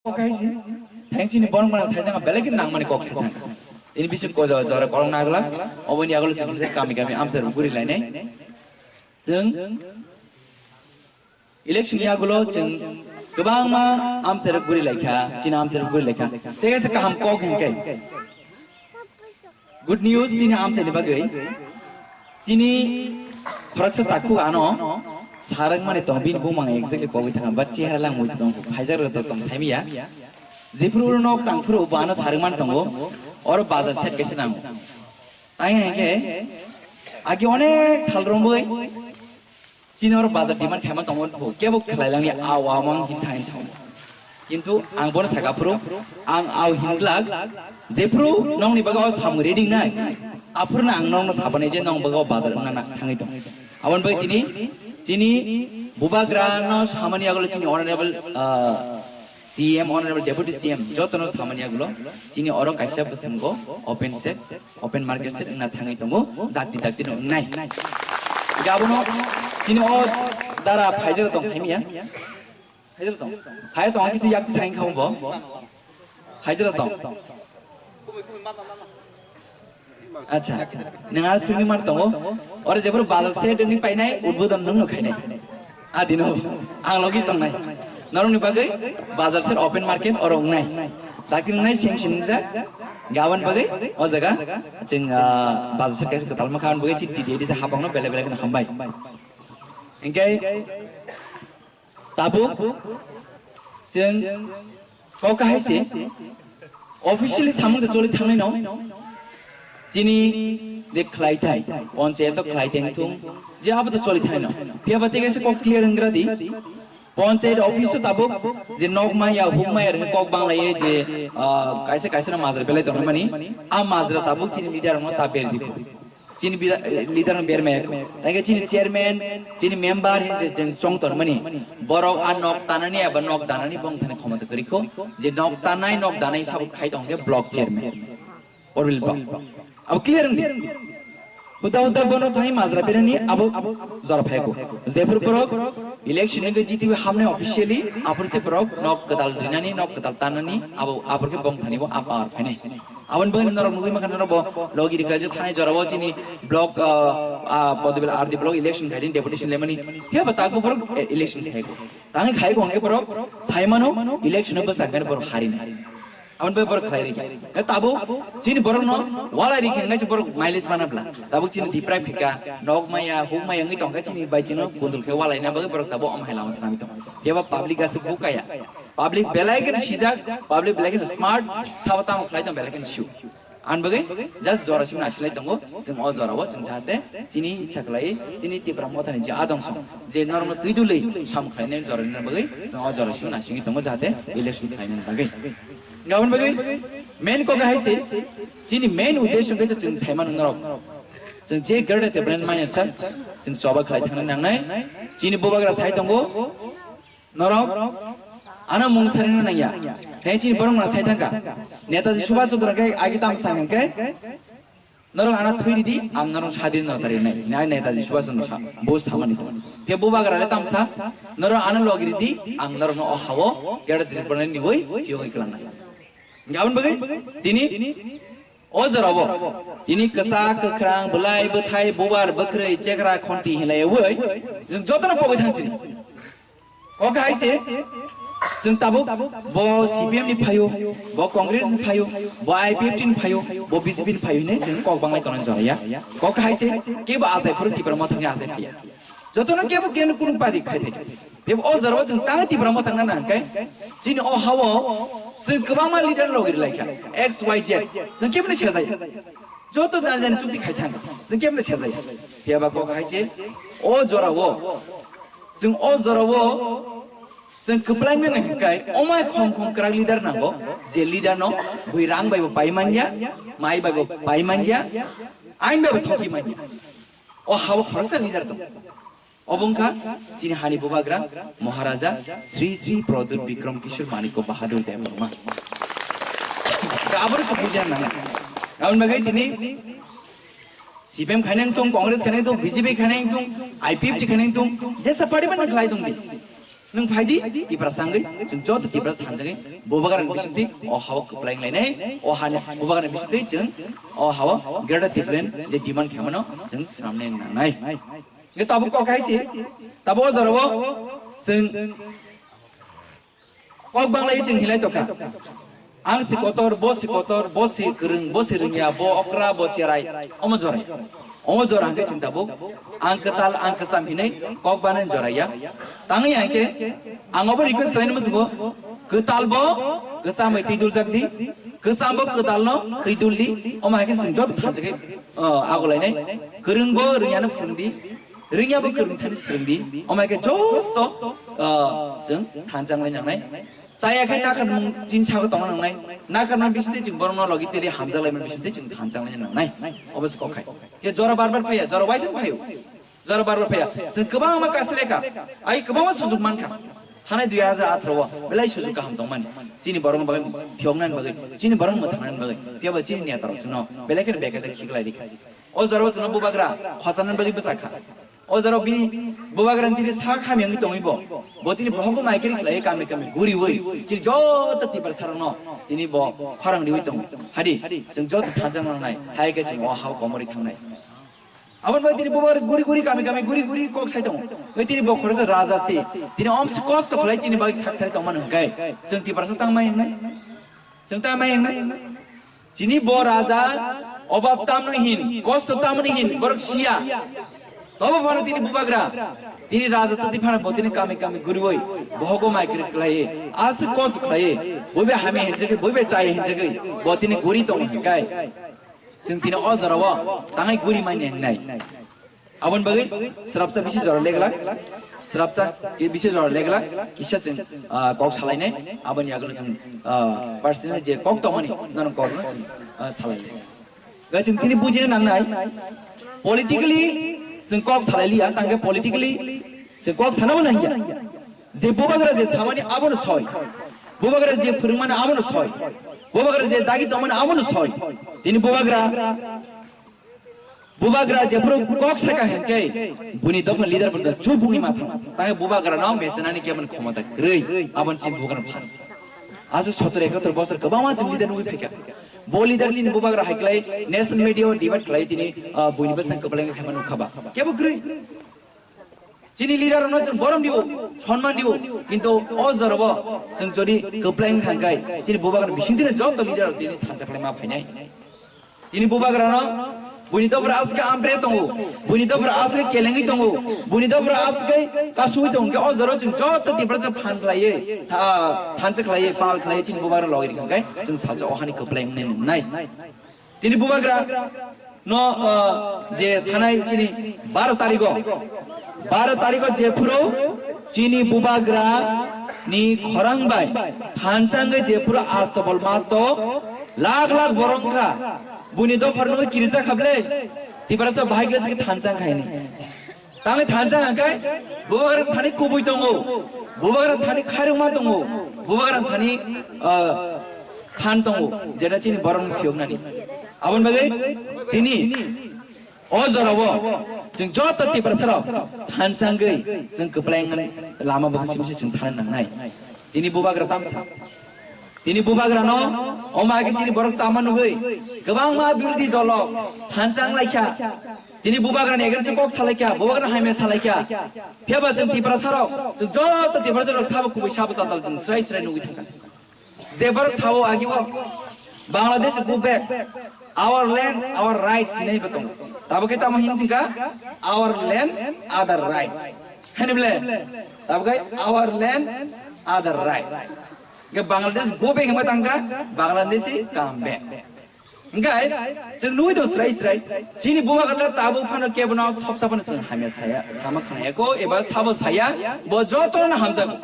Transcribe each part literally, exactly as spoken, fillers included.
Kok hai si, thank chini borong borong sai thang, belai khe nangmani kok sai thang. Ini bising ko jora jora kolong nagla, oboni agolo chini se kami kami amsa ruguri lainai. Chwng election yagulo chwng kwbangma amsa ruguri laikha, chini amsa ruguri laikha. Tei kaisa kaham kok hingkai. Good news chini amchaini bagwi. Chini khoroksa takhuk ano sarwk mani tong, bini bumung exactly kogwi thangkha, but chehara lang mui tong, phaijak rwtong tong saimiya. Jephuru nok tangphuru bo ano sarwk mani tongo, oro bazar set kaisa nango. Tang hinkhe agi onek sal romwi chini oro bazar demand khaima tongmani bo kebo khlai langya, aw aw mang hin thain sao. Kintu ang bono saka phuru, ang aw hin glak, jephuru nongni bagwi o samung ready nai, aphuru na ang nongno sabanai je nong bagwi o bazar wngna na thangwi tong. Aboni bagwi tini chini bubagra no samani agolo chini honorable, ah, C M, honorable deputy C M jotono samani agolo chini oro kaisa bwswngo open set, open market se wngna thangwi tongo, dakti dakti no wngnai. Hinkhe abono chini o dara phaijak tong saimiya. Phaijak tong. Phai tong kisi yak sai kha bo. Phaijak tong. Acha. Nang ar sini mar tongo. Ore jebor bazar se deni painai udbodon nung no khainai. Adino ang logi tongnai. Norokni bagwi bazar ser open market oro wngnai. Dakti wngnai seng seng jak. Gabon bagwi o jaga chwng, ah, bazar ser kaisa kwtal ma khan bagwi chini T D A D se habangno belai belai kheno hambai. Hinkhe tabuk chwng Kok kahai se, officially samung de choli thangnai no, chini de khlai thai, panchayat to khlai thai thung, je abo to choli thangnai no. Phiya ba tege se kok clear wnggra di, panchayat office o tabuk je nok maya, huk maya rwng kok banglaye je, ah, kaisa kaisa no majra belai tongmani, a majra tabuk chini leader no ta ber di. Chini bida-, eh, leader no bermaya ko. Tangke chini chairman, chini member hin je jeng chong tor mani. Borok a nok tanani eba nok danani bong thani khomota kwrwi kho. Je nok tanai, nok danai sabo khai tong khe block chairman. Orbil bok. Abo clear wngdi. Huda huda bono thani majra berani abo jora phai ko. Jephur borok election ni jiti hamne officially, apor se borok nok kwtal rinani, nok kwtal tanani, abo, apor khe bong thani bo ap ar phainai. Aboni bagwi norok nugwi mankha norok bo logi rikha je thanai jorao chini block, ah, ah, Podbil R D block election khaidi deputation lemani. Phiya ba takbo borok e-, election khai ko. Tangwi khai ko hwnkhe borok saimano election o bwsakmani borok harinai. Aboni bagwi borok khlai rikha. E tabuk chini borokno walai rikha hwnkhe borok mileage mana bla. Tabuk chini deprive khika, nok maya, huk maya wngwi tongkha chini bai chino kundul khe walaina bagwi borok tabuk om hai lama sami tong. Phiya ba public aswk bukaya. Public belai kheno sijak, public belai kheno smart, sabo tamo khlai tong belai kheno siu. Ang bagwi just jora simi nasilai tongo, chwng o jora o chwng jahate chini ichha khlai, chini Tipra Mothani je adong song, je norokno twi dulwi samung khlainai jora ni bagwi chwng o jora simi nasingwi tongo, jahate election khlainani bagwi. Gabon bagwi main kok hai se, chini main uddesho khe chwng saimano norok. Chwng je greater development manya cha, chwng choba khlai thangna nangnai, chini bubagra sai tongo, Norok ano mung sarina nangya. Khe chini borok mung sai thangkha. Netaji Subhash Chandra khe agi tam sa hwnkhe, norok ano thwi ridi, ang norok sadin no tari nai. Nai Netaji Subhash Chandra sa, bo samani to. Khe bubagra le tam sa, norok ano logi ridi, ang norok no o hao, gera dir bornai ni oi, phiyogwi kwlangnai. Gabon bagwi, tini O jorabo tini kwchak, kwkhrang, bwlai, bwthai, bubar, bwkhrwi, chekra, khonti hinlaiwi chwng jotono pogwi thangsiri. O khe hai se chwng tabuk bo C P M ni phaio, bo Congress ni phaio, bo I P F T ni phaio, bo B J P ni phaio hinwi chwng kok banglai tongnani joraya. O khe hai se kebo achai phuru Tipra Mothani achai phaiya. Jotono kebo keno kunu party khai phai. Tebo o jorao chwng tang Tipra Mothani nang khe chini o hao chwng kwbangma leader logiri laikha, X Y Z. Chwng keboni sejaya. Joto jani jani chukti khai thang. Chwng keboni sejaya. Phiya ba kok hai se o jorao chwng o jorao chwng kwplaina nang khe omai khom khom kwrak leader nango, je leader no bui rang bai bo pai manya, mai bai bo pai manya, ain bai bo thoki manya. O hao khoroksa leader tong. Obo wngkha chini hani bubagra Maharaja Sri Sri Pradyut Bikram Kishore Manikya Bahadur Debbarma. Da aboni se bujiya nang. Aboni bagwi tini C P M khainai wngthung, Congress khainai wngthung, B J P khainai wngthung, I P F T khainai wngthung, jesa party bano khlai tong di. Nwng phai di, Tiprasa wngwi chwng joto Tiprasa thanjagwi Bubagrani bisingtwi o hao kwplai wnglainai, o hani Bubagrani bisingtwi chwng o hao Greater Tipraland je demand khaimano chwng swnamnai nangnai. Hwnkhe tabuk kok hai se, tabuk o jorao chwng kok banglai chwng hinlai tongkha. Ang si kotor, bo si kotor, bo si kwrwng, bo si rwngya, bo okra, bo cherai, omo jorai. Omo jora hwnkhe chwng tabuk ang kwtal, ang kwcham hinwi kok banani joraya. Tangwi hwnkhe ang obo request khlainai muchungo, kwtal bo kwcham bai twi duljak di, kwcham bo kwtal no twi dul di, omo hai khe chwng joto thansa khe, o, agulainai. Kwrwng bo rwngya no phwrwng di, rwngya bo kwrwng thani swrwng di, omo hai khe joto, o, chwng thansa wnglai nangnai. Chaya khe nakharmung chini sago tongna nangnai. Nakharmung bisingtwi chwng borokno logi tili hamjaklaimani bisingtwi chwng thansa wnglaina nangnai. Obo se kok hai. Khe jora bar bar phaiya, jora waisa phaio. Jora bar bar phaiya. Chwng kwbangma kasleka. Ai kwbangma sujuk mankha. Thanai dui hajar atharo o belai sujuk kaham tongmani. Chini borokno bagwi phiyoknani bagwi, chini borokno mwthangnani bagwi. Phiya ba chini neta rok chwngno belai kheno bekaida khiklai rikha. O jorao chwngno Bubagra khochanani bagwi bwsakha. O jorao bini Bubagrani tini sak hamya wngwi tongwi bo. Bo tini bohogo maikri khlaiwi kami kami guriwi chini joto Tiprasarokno tini bo khorang riwi tongo. Hadi, chwng joto thansa nangnai, hai khe chwng o hao komorwi thangnai. Aboni bai tini Bubagra guri guri kami kami guri guri kok sai tongo. Bai tini bo khoroksa raja se, tini omsi kosto khlai chini bagwi sak thai tongmani hwnkhe chwng Tiprasa tangmai wngnai? Chwng tangmai wngnai? Chini bo raja obab tamni hin, kosto tamni hin, borok siya. Tobo phano tini Bubagra, tini raja tati phano bo tini kami kami guriwi, bohogo maikri khlaiwi, aswk kosto khlaiwi, boibe hamya hinjagwi, boibe chaya hinjagwi, bo tini guri tongo hinkai. Chwng tini o jorao tangwi guri manya hingnai. Aboni bagwi srapsa bisi jora leglak, srapsa ke bisi jora leglak, kisa chwng, ah, kok salainai, aboni yagulo chwng, ah, personal je kok tongmani, nono kokno chwng, ah, salainai. Ga chwng tini bujina nangnai, politically chwng kok salai liya, tangkhe politically chwng kok sanabo nangya. Je Bubagra je samani abono soi, Bubagra je phwrwngmani abono soi, Bubagra je dagi tongmani abono soi. Tini Bubagra Bubagra jephuru kok saka hinkhe buni dophani leader bo chubungwi ma thang. Tangwi Bubagrano mechenani kemon khomota kwrwi, aboni chini Bubagrano phan. Aswk sotor ekator bosor kwbangma chini leader nugwi phaikha. Bo leader chini Bubagra haiklai national media o debate khlai tini, ah, buini bwsang kwplai wngwi phaima nukha ba. Kebo kwrwi. Chini leader rokno chwng borom dibo, sonman dibo, kintu o jorabo chwng jodi kwplai wng thangkhai, chini Bubagrani bisingtwino joto leader rok tini thansa khlai ma phainai. Tini Bubagrano buini dophra aswk ambre tongo, buini dophra aswk kelengwi tongo, buini dophra aswk kasui tongo, hwnkhe o jorao chwng joto Tiprasa phan khlaiwi, tha-, thansa khlaiwi, pal khlaiwi chini Bubagra logi rikha khe chwng salsa o hani kwplai wngnai nai. Tini Bubagra no, ah, je thanai chini baro tarigo, baro tarigo jephuru chini Bubagra ni khorang bai thansa wngwi jephuru astobol mato lakh lakh borok wngkha, buini dophar nugwi kirijak kha ble, Tiprasa bahai khe se thansa wngkha hini. Tangwi thansa hwnkhe Bubagra thani kubui tongo, Bubagra thani khairokma tongo, Bubagra thani, ah, phan tongo, jeta chini borokno phiyoknani. Aboni bagwi tini o jorao chwng joto Tiprasarok thansa wngwi chwng kwplai wngmani lama bo simi se chwng thana nangnai. Tini Bubagra tamsa. Tini Bubagrano omo hai khe chini borok chama nugwi kwbangma birodhi dolo thansa wnglaikha. Tini Bubagrani against kok salaikha, Bubagrano hamya salaikha. Phiyaba chwng Tiprasarok, chwng joto Tiprasarok sabo kubui sabo tatal chwng srai srai nugwi thangkha. Je borok sao agi o Bangladesh go back, our land, our rights hinwi bo tongo. Tabo khe tamo hini thangkha, our land, other rights. Hani bole? Tabo khe our land, other rights. Ke Bangladesh go back hima tangka, Bangladeshi come back. Hingkai, chwng nugwi tong srai srai, chini Bubagrano tabuk phano kebono thopsa phano chwng hamya saya, sama khanaya ko, eba sabo saya, bo jotono hamjago.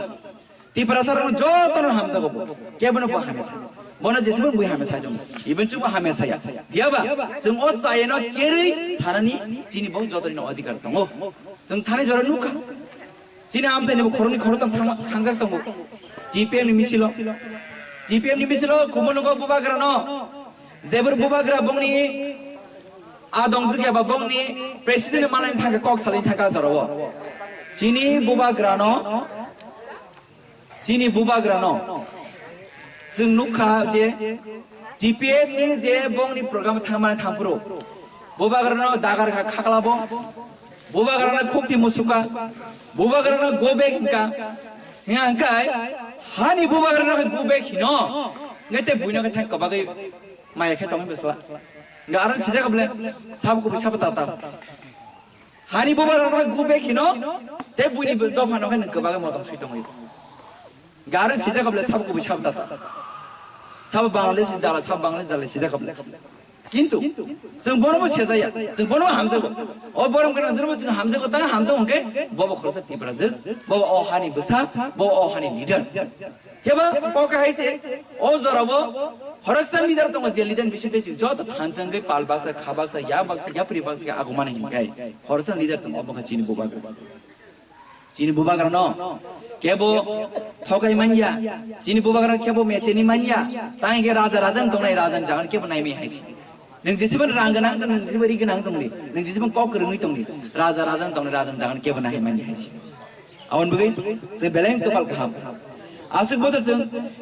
Tiprasarokno jotono hamjago bo, kebono bo hamya saya. Bono jesebo bui hamya saya tong, even chwngbo hamya saya. Phiyaba, chwng o chayano cherwi sanani chini bo jotonino adhikar tongo. Chwng thani jora nukha. Chini amchaini bo khoroknwi khoroktham thangma-, thangjak tongo. T P M ni misilo. T P M ni misilo kumonugo Bubagrano. Jebor Bubagra bongni adong jwkya ba bongni president manani thangkha kok salai thangkha jorao. Chini Bubagrano Chini bubagrano chwng nukha je T P F ni je bongni program thangmani thangphuru bubagrano dagar kha khaklabo, bubagrano khukti musuka, bubagrano go back hinka, hinga hingkai hani bubagrano go back hino, ngai te buino khe thang kwbagwi maya khe tongwi bwsla. Hingka aro sijak bole sabo kubui sabo tata. Hani bubagrano go back hino, te buini dopha no khe nwng kwbagwi motom sui tongwi. Hingka aro sijak bole sabo kubui sabo tata. Sabo Bangladesh dala, sabo Bangladesh dala sijak bole. Kintu chwng bono bo sejaya, chwng bono bo hamjago. O borom gwnang jwrwngbo chwng hamjago, tang hamjago hwnkhe bobo khoroksa Tiprajwk, bobo o hani bwsa, bobo o hani leader. Kebo kok hai se, o jorabo khoroksa leader tongo, je leader bisingtwi chwng joto thansa wngwi pal baksa, kha baksa, ya baksa, yapri baksa khe agumani hinkai khoroksa leader tongo, obo khe chini bubagra. Chini bubagrano kebo thokai manya, chini bubagrano kebo mecheni manya, tang hingke raja raja wng tongnai, raja ni jaga kebo naimai hai se. Nwng jesebani rang gwnang tong, nwng jesebani ri gwnang tongdi, nwng jesebani kok kwrwngwi tongdi, raja raja wng tongnai, raja ni jaga kebo naimai hai se. Aboni bagwi se belai kwpal kaham. Aswk bwsajwk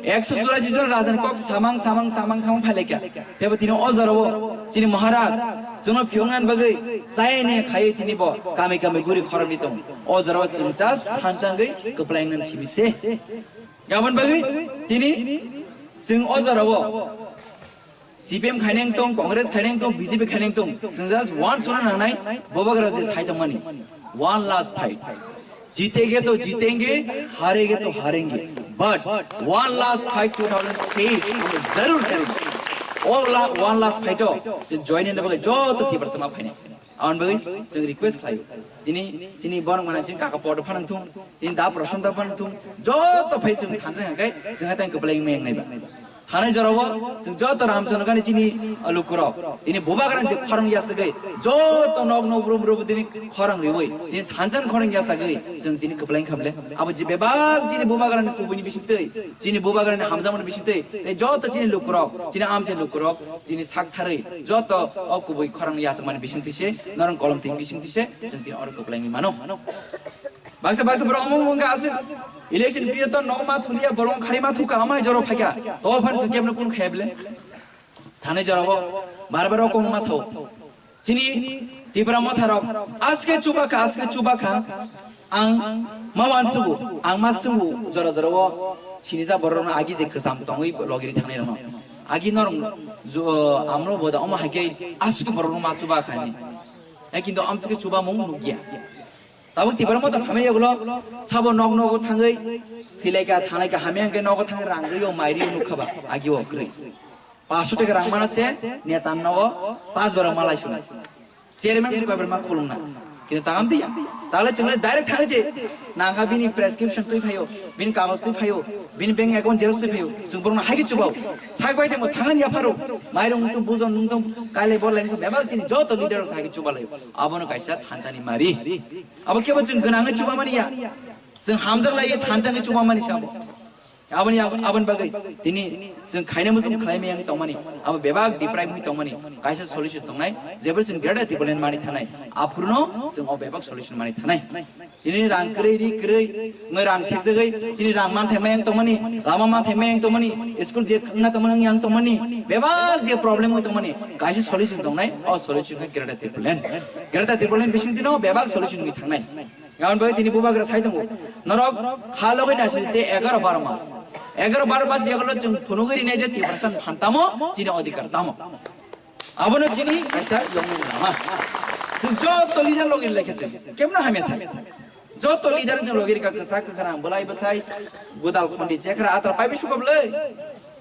ekso churashi jon rajani kok samang, samang, samang, samang phailaikha. Teibo tini o jorao chini Maharaj chwngno phiyoknani bagwi chayani khaiwi tini bo kami kami guri khoroknwi tongo. O jorao chwng just thansa wngwi kwplaingnani simi se. Aboni bagwi tini chwng o jorao C P M khaineng tong, Congress khaineng tong, B J P khaineng tong, chwng just one sona nangnai, bubagra je sai tongmani. One last fight. जीतेंगे तो जीतेंगे, हारेंगे तो हारेंगे, but one last fight two thousand twenty-six हम जरूर करेंगे. O la-, one last fight o je join in bagwi joto Tiprasa ma phainai. Aboni bagwi chwng request khlaio. Tini, tini borok mana chini kaka Podo phanang thung, tini da Prashanta phanang thung, joto phai chwng thansa hangkai chwng tang kwplai wngmai wngnai ba. Thanai jorao chwng joto Ramchandra Gandhi chini lukurok tini bubagrani je khorang yasagwi joto nok nok brum brum tini khorang riwi tini thansa khorang yasagwi chwng tini kwplai khamle. Abo je bebak chini bubagrani kubuini bisingtwi, chini bubagrani hamjakmani bisingtwi, tei joto chini lukurok, chini amchai lukurok, chini sak tharwi joto o kubui khorang yasakmani bisingtwi se, norong kolom twi bisingtwi se chwng tini oro kwplai wngwi mano. Baksa baksa borok omo wngkha aswk election period o nokma thuliya borok khari ma thuka amai joro phaikha. To phan se kebno kun kheble. Thane joro bo bar bar kong ma sao. Chini Tipra motha rok aske chuba kha, aske chuba kha. Ang ma wan subu, ang ma subu joro joro o sini ja borok no agi je kwcham tongwi logiri thangnai rok no. Agi norong jo amro boda omo hai khe aske borok no ma chuba kha ni. Hai kintu amsike chuba mung nukya. Tabuk Tipra motha hamya yagulo sabo nok nogo thangwi philaika thanglaika hamya hwnkhe nogo thangwi rang rwio mai rwio nukha ba agi o kwrwi. Paanch sho taka rang mana se neta nogo paanch bar ma lai sunai. Chairman se koi bar ma khulungna. Kintu takam diya. Tale chwngle direct thangwi je nangkha bini prescription twi phaio, bini kagoj twi phaio, bini bank account xerox twi phaio. Chwng borokno hai khe chubao. Thak bai temo thangani yapharo. Mairung tong bujon nung tong kailai borlai nung bebak chini joto leader rok hai khe chubalai. Abono kaisa thansani mari. Abo kebo chwng gwnangwi chubamani ya. Chwng hamjak lai thansani chubamani se abo. Aboni, aboni bagwi tini chwng khaina muchung khlai miyang tongmani, abo bebak deprive wngwi tongmani kaisa solution tongnai, jebra chwng greater Tipraland mani thanai, aphurno chwng o bebak solution mani thanai. Tini rang kwrwi, ri kwrwi, wngwi rang sekjagwi, chini rang manthai mayang tongmani, lama manthai mayang tongmani, school je wngna tongmani, wngya tongmani, bebak je problem wngwi tongmani, kaisa solution tongnai, o solution khe greater Tipraland. Greater Tipraland bising tino bebak solution wngwi thangnai. Aboni bagwi tini bubagra sai tongo. Norok ha logwi naisidi te egaroh baroh mas. Egaroh baroh mas yagulo chwng phunugwi rinai je Tiprasa phan tamo, chini odhikar tamo. Abono chini kaisa yongmung lama. Chwng joto leader logi lekha chwng. Kemno hamya sa. Joto leader chwng logi rikha kwchak kwkhwrang bwlai bwthai, godal khondi chekra atra paibi suka bwlai.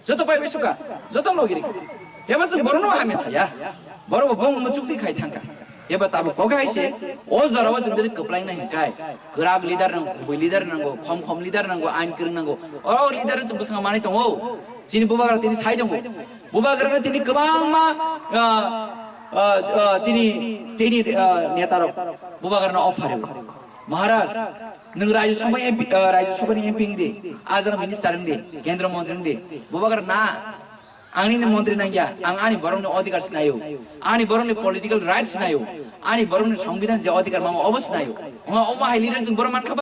Joto paibi suka. Joto logi rikha. Eba chwng borokno hamya saya. Borok bo bong muchuk di khai thangkha. Eba tabuk kok hai se, o jorao chwng dili kwplai nai hwnkhe. Kwrak leader nango, kubui leader nango, khom khom leader nango, ain kwrwng nango. O leader chwng bwskango manwi tongo. Chini bubagra tini sai tongo. Bubagrano tini kwbangma, ah, ah, ah, chini state ni, ah, neta rok bubagrano offer rwo. Maharaj, nwng Rajya Sabha M P, ah, Rajya Sabha ni M P wng di, ajang minister wng di, kendra montri wng di, bubagra na, angni ni montri nangya, ang ani borok ni odhikar sinayo, ani borok ni political rights sinayo, ani borok ni songbidan je odhikar mama obo sinayo. Omo, omo hai leader chwng borok mankha.